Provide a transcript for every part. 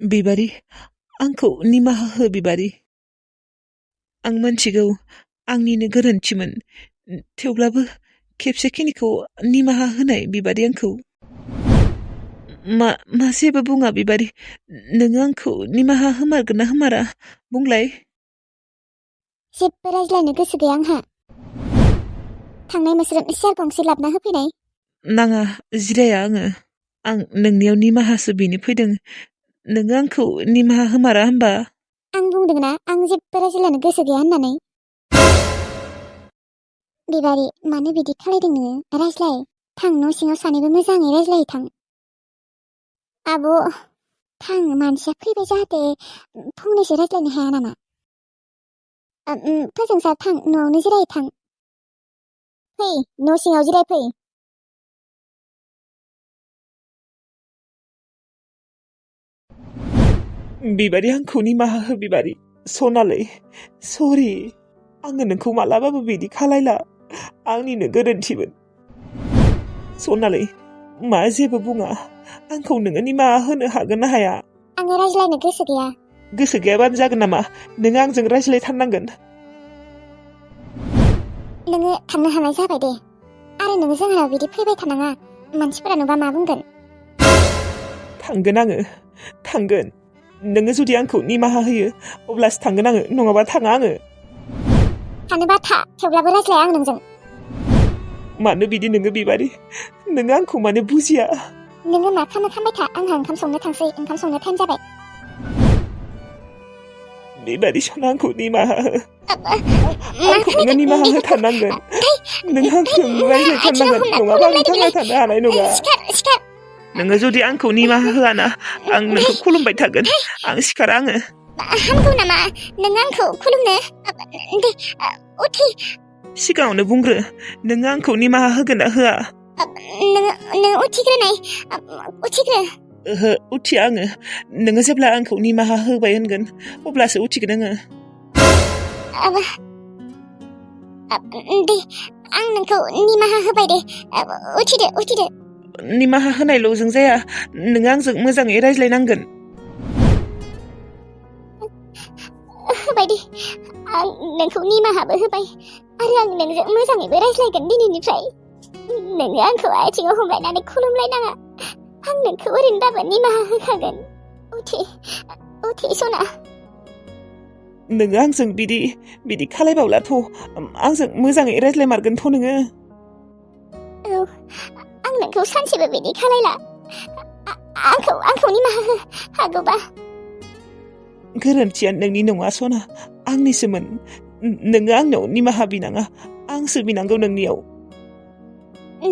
बिबारि, आंखौ निमाहा हो बिबारि। आं मोनथिगौ आंनिनो गोरोन्थिमोन, थेवब्लाबो खेबसेखिनिखौ निमाहा होनाय बिबारि आंखौ। मा जेबो बुङा बिबारि, नोङो आंखौ निमाहा होमारगोन ना होमारा बुंलाय। जेबो रायज्लायनो गोसो गैया आंहा। थांनाय मोस्रोम सियार गंसे लाबना होफैनाय। नाङा, जिराया आङो। आं नोंनियाव निमाहासो बिनो फैदों। नोङो आंखौ निमाहा होमारा होमबा? आं बुंदोंना आं जेबो रायज्लायनो गोसो गैया होननानै। बिबारि, मानो बिदि खालायदों नोङो? रायज्लाय। थां, न' सिङाव सानैबो मोजाङै रायज्लायै थां। आब', थां, मानसिया फैबाय जाहाथे फंनैसो रायज्लायनो हाया नामा? फोजोंसार, थां, न'आवनो जिरायै थां। फै, न' सिङाव जिरायफै। बिबारि, आंखौ निमाहा हो बिबारि। सनालै, सरि। आङो नोंखौ मालाबाबो बिदि खालायला। आंनिनो गोरोन्थिमोन। सनालै, मा जेबो बुङा। आंखौ नोङो निमाहा होनो हागोन ना हाया? आङो रायज्लायनो गोसो गैया। गोसो गैयाबानो जागोन नामा? नोङो आंजों रायज्लायथारनांगोन। नोङो थांनो हानाय जाबाय दे। आरो नोङो जोंनाव बिदि फैबाय थानाङा। मानसिफोरा नुबा मा बुंगोन? थांगोन आङो, थांगोन। नोङो जुदि आंखौ निमाहा होयो अब्लासो थांगोन आङो, नङाबा थाङा आङो। थानोबा था, थेवब्लाबो रायज्लाया आं नोंजों। मानो बिदि नोङो बिबारि? नोङो आंखौ मानो बुजिया? नोङो मा खालामबाय था, आंहा ओंखाम संनो थांसै। ओंखाम संनो टाइम जाबाय। बिबारि सना, आंखौ निमाहा हो। मा आंखौ नोङो निमाहा होथारनांगोन। नों आंखौ रायज्लायथारनांगोन, नङाबा आं थांना थानो हानाय नङा। सिखार। नोङो जुदि आंखौ निमाहा होआना, आं नोंखौ खुलुमबाय थागोन। आं सिखारा आङो। हामगौ नामा नों आंखौ खुलुमनो? दे, उथि। सिगाङावनो बुंग्रो, नोङो आंखौ निमाहा होगोन ना होआ? नोङो उथिग्रोनाय, उथिग्रो। ओहो, उथिया आङो। नोङो जेब्ला आंखौ निमाहा होबाय होनगोन अब्लासो उथिगोन आङो। दे, आं नोंखौ निमाहा होबाय दे। उथिदो। निमाहा होनायल'जों जाया, नोङो आंजों मोजाङै रायज्लायनांगोन। होबाय दे, आं नोंखौ निमाहाबो होबाय आरो आं नोंजों मोजाङैबो रायज्लायगोन दिनैनिफ्राय। नोङो आंखौ आथिङाव हमलायनानै खुलुमलायनाङा। आं नोंखौ ओरैनोबाबो निमाहा होखागोन। उथि सना। नोङो आंजों बिदि खालायबावलाथ' आंजों मोजाङै रायज्लायमारगोनथ' नोङो। औ, आं नोंखौ सानसेबो बिदि खालायला। आंखौ निमाहा हो, हागौबा। गोरोन्थिया नोंनि नङा सना, आंनिसोमोन। नोङो आंनाव निमाहा बिनाङा, आंसो बिनांगौ नोंनियाव।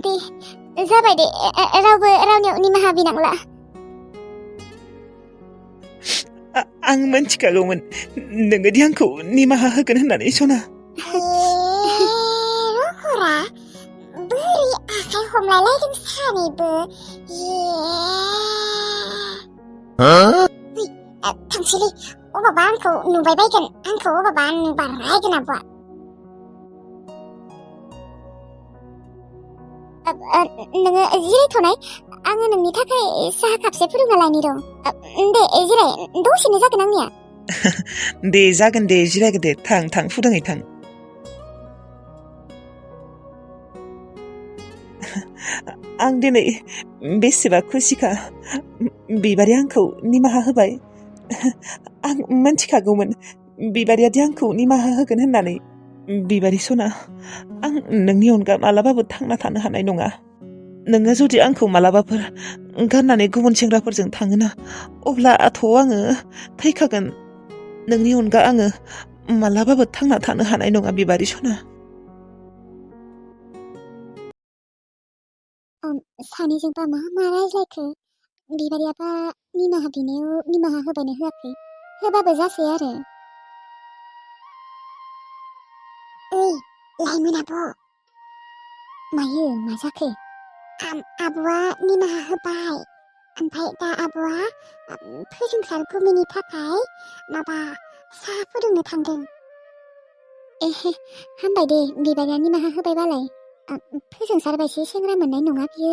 दे, जाबाय दे, रावबो रावनियाव निमाहा बिनांला। आं मोनथिखागौमोन नोङो दि आंखौ निमाहा होगोन होननानै सना। बोरै आखाइ हमलायलायदों सानैबो? थांसैलै, अबावबा आंखौ नुबाय बायगोन। आंखौ अबावबा बारायगोन आब'आ। नोङो जिरायथ'नाय, आङो नोंनि थाखाय साहा कापसे फुदुंना लायनि र'। दे, जिराय, दसेनो जागोन आंनिया। दे, जागोन दे, जिरायगो दे। थां, फुदुंहै थां। आं दिनै बेसेबा खुसिखा। बिबारि आंखौ निमाहा होबाय। आं मोनथिखागौमोन बिबारिया दि आंखौ निमाहा होगोन होननानै। बिबारि सना, आं नोंनि अनगा मालाबाबो थांना थानो हानाय नङा। नोङो जुदि आंखौ मालाबाफोर गारनानै गुबुन सेंग्राफोरजों थाङोना, अब्लाथ' आङो थैखागोन। नोंनि अनगा आङो मालाबाबो थांना थानो हानाय नङा बिबारि सना। सानैजोंबा मा रायज्लायखो? बिबारियाबा निमाहा बिनायाव निमाहा होबायना होआखै? होबाबो जासै आरो। ओइ, लाइमोन आब'। मायो, मा जाखो? आब'आ निमाहा होबाय। ओमफ्राय दा आब'आ फोजोंसार गुमैनि थाखाय माबा साहा फुदुंनो थांदों। हामबाय दे, बिबारिया निमाहा होबायबालाय। फोजोंसार बायदि सेंग्रा मोननाय नङा बियो।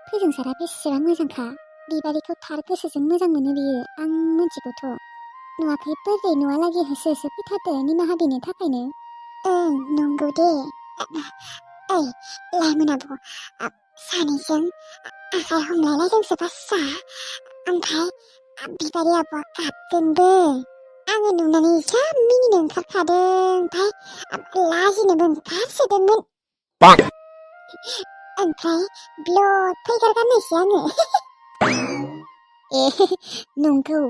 फोजोंसारा बेसेबां मोजांखा। बिबारिखौ थार गोसोजों मोजां मोनो बियो आं मिथिगौथ' नुवाखै बोरै नुवालागि होसो होसो फैथारदो निमाहा बिनो थाखायनो ओं नंगौ दे ओइ लाइमोन आब' सानैजों आखाइ हमलायलायदोंसो बास्सा ओमफ्राय बिबारि आब'आ गाबदोंबो आङो नुनानै जा मिनिनो ओंखारखादों ओमफ्राय लाजिनोबो ओंखारसोदोंमोन ओमफ्राय ब्लद फैगारगारनायसै आङो ए नंगौ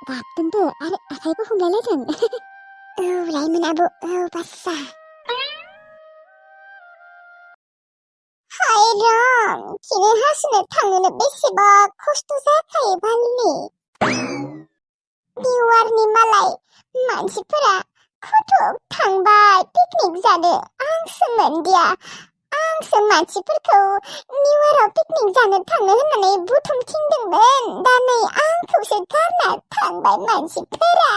गाबदोंबो आरो आखाइबो हमलायलायदों औ लाइमोन आब' औ बास्सा हाय रं खिनो हासुनो थांनोनो बेसेबा खस्थ' जाखायो बालनि निउयारनि मालाय मानसिफोरा खथ' थांबाय पिकनिक जानो आंसो मोनदिया आंसो मानसिफोरखौ निउयाराव पिकनिक जानो थांनो होननानै बुथुमथिंदोंमोन दा नै आंखौसो गारना थांबाय मानसिफोरा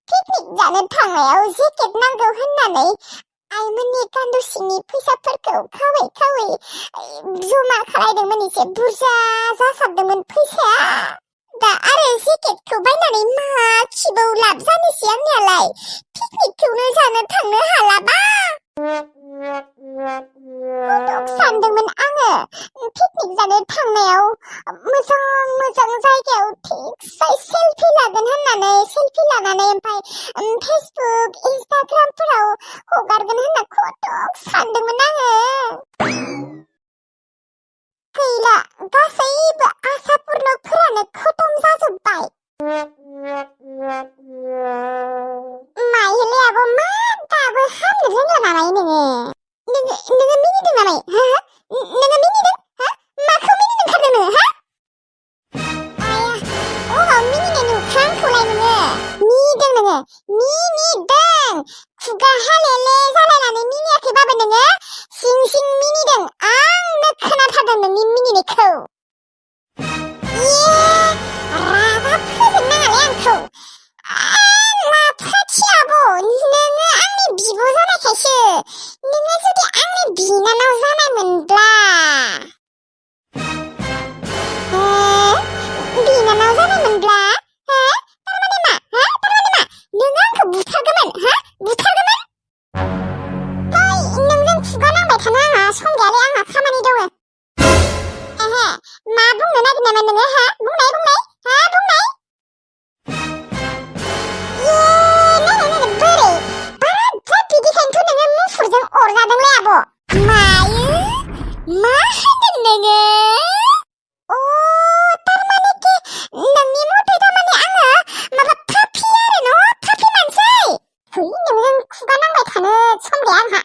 पिकनिक जानो थांनायाव जेकेट नांगौ होननानै आइमोननि गान्दुसिनि फैसाफोरखौ खावै खावै जमा खालायदोंमोन एसे बुरजा जासाबदोंमोन फैसाया दा आरो जेकेटखौ बायनानै मा खिबौ लाब जानोसै आंनियालाय पिकनिकखौनो जानो थांनो हालाबा सानदोंमोन आङो पिकनिक जानो थांनायाव मोजां मोजां जायगायाव थिगसे सेलफि लागोन होननानै सेलफि लानानै ओमफ्राय फेसबुक इन्स्टाग्रामफोराव हगारगोन होनना खथ' सानदोंमोन आङो गैला गासैबो आसापुर्नफोरानो खतम जाजोब्बाय माइले आब' मा दाबो हामनो रोंला नालाय नोङो मिनिदों नालाय हो नोङो मिनिदों हो माखौ मिनिनो ओंखारदों नोङो हो आया अबाव मिनिनो नुखो आंखौलाय नोङो मिनिदों खुगा हालेले जालायनानै मिनियाखैबाबो नोङो सिं सिं मिनिदों आंनो खोनाथारदों नोंनि मिनिनायखौ रागा फोजोंनाङालै आंखौ लाफाथि आब' नोङो आंनि बिब' जानायखायसो नोङो जुदि आंनि बिनानाव जानायमोनब्ला बिनानाव जानायमोनब्ला तारमाने मा नोङो आंखौ बुथारगौमोन बुथारगौमोन नोंजों खुगा नांबाय थानो आंहा सम गैयालै आंहा खामानि दङ मा बुंनो नागिरनायमोन नोङो बुंनाय बोरै बाराद्राय बिदिखायनोथ' नोङो मुफुरजों अरजादोंलै आब' मायो मा होनदों नोङो तारमाने कि नोंनि मथे तारमाने आङो माबा पापि आरो न' पापि मानसै है नोंजों खुगा नांबाय थानो सम गैया आंहा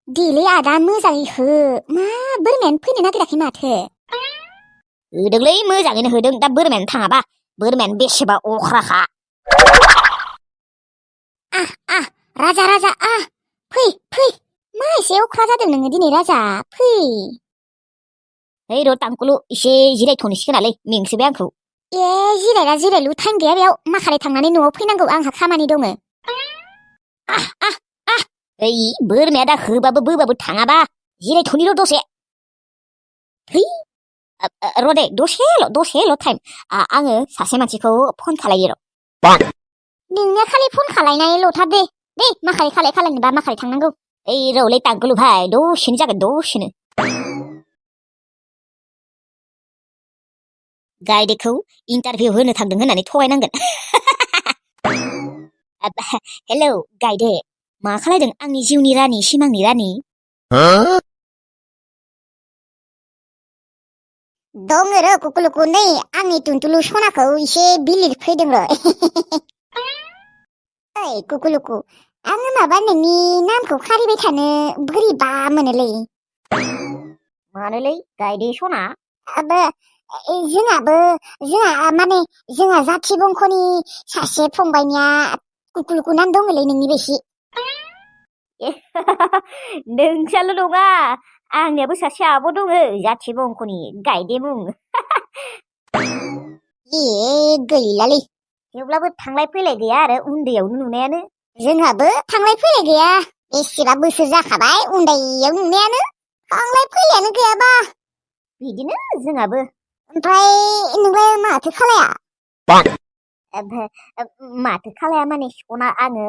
दिलै आदा मोजाङै हो मा बोरमायानो फैनो नागिराखै माथो होदोंलै मोजाङैनो होदों दा बोरमायानो थाङाबा बोरमायानो बेसेबा अख्राखा राजा फै मा एसे अख्रा जादों नोङो दिनै राजा फै है र' तांकुलु एसे जिरायथ'नोसै खोनालै मेंसोबाय आंखौ जिरायलु टाइम गैया बेयाव माखारै थांनानै न'आव फैनांगौ आंहा खामानि दङ ओइ बोरमाया दा होबाबो बोबाबो थाङाबा जिरायथ'नि र' दसे है र' दे दसेल' टाइम आङो सासे मानसिखौ फन खालायो र' नोंनिया खालि फन खालायनायल'थार दे माखारै खालायनोबा माखारै थांनांगौ ओइ र'लै तांकुलु भाइ दसेनो जागोन दसेनो गायदेखौ इन्टारभिउ होनो थांदों होननानै थगायनांगोन हेलौ गायदे मा खालायदों आंनि जिउनि रानि सिमांनि रानि दङ र' कुकुलुकु नै आंनि टुनटुलु सनाखौ एसे बिलिर फैदों र' ओइ कुकुलुकु आङो माबा नोंनि नामखौ खारिबाय थानो बोरैबा मोनोलै मानोलै गायदे सना जोंहा जाथि बंख'नि सासे फंबायनिया कुकुलुकु नाम दङलै नोंनि बायदि नोंसाल' नङा आंनियाबो सासे आब' दङ जाथि बंख'नि गायदे मुं गैलालै थेवब्लाबो थांलाय फैलाय गैया आरो उन्दैयावनो नुनायानो जोंहाबो थांलाय फैलाय गैया बेसेबा बोसोर जाखाबाय उन्दैयाव नुनायानो थांलाय फैलायानो गैयाबा बिदिनो जोंहाबो ओमफ्राय नोंलाय माथो खालाया माथो खालाया माने सना आङो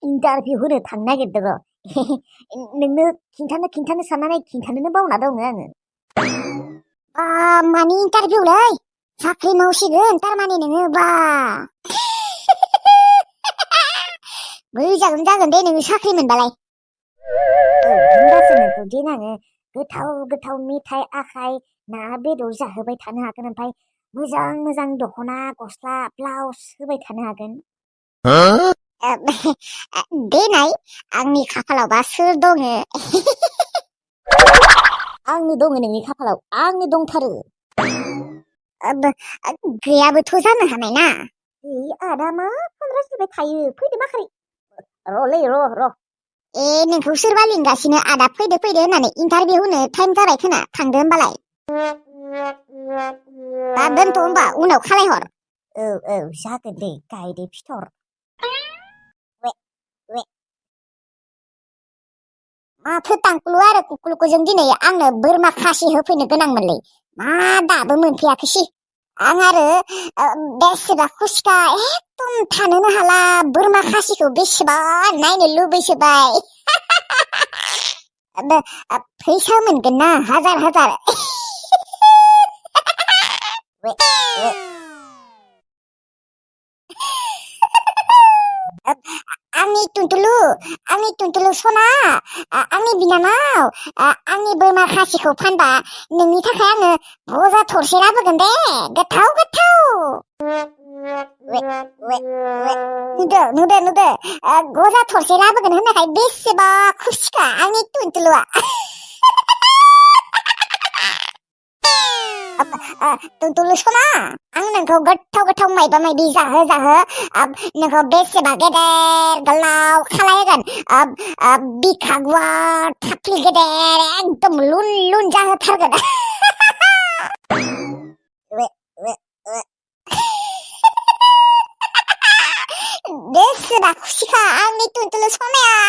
इन्टारभिउ होनो थांनो नागिरदों र' नोंनो खिन्थानो साननानै खिन्थानोनो बावना दङ आङो मानि इन्टारभिउलै साख्रि मावसिगोन थारमाने नोङो बा मोजां जागोन दे नोङो साख्रि मोनबालाय होनबासो नोंखौ देनाङो गोथाव मिथाइ आखाइ ना बेदर जाहोबाय थानो हागोन ओमफ्राय मोजां दख'ना गस्ला ब्लाउस होबाय थानो हागोन देनाय आंनि खाफालावबा सोर दङ आंनो दङ नोंनि खाफालाव आंनो दंथारो गैयाबोथ' जानो हानाय ना आदा मा फन रायज्लायबाय थायो फैदो माखारि र'लै र' नोंखौ सोरबा लिंगासिनो आदा फैदो होननानै इन्टारभिउ होनो टाइम जाबाय खोना थांदो होमबालाय दा दोनथ' होमबा उनाव खालायहर औ जागोन दे गायदे फिथर माथो तांकुलु आरो कुकुलुकुजों दिनै आंनो बोरमा खासि होफैनो गोनांमोनलै मा दाबो मोनफैयाखैसै आं आरो बेसेबा खुसिखा एकदम थानोनो हाला बोरमा खासिखौ बेसेबा नायनो लुबैसोबाय फैसा मोनगोन ना हाजार आंनि टुनटुलु सना आंनि बिनानाव आंनि बोरमा खासिखौ फानबा नोंनि थाखाय आङो भजा थरसे लाबोगोन दे गोथाव नुदो गजा थरसे लाबोगोन होननायखाय बेसेबा खुसिखा आंनि टुनटुलुआ टुनटुलु सना आं नोंखौ गोथाव मायबा मायबि जाहो नोंखौ बेसेबा गेदेर गोलाव खालायगोन बिखा गुवार थाफ्लि गेदेर एकदम लुन जाहोथारगोन बेसेबा खुसिखा आंनि टुनटुलु सनाया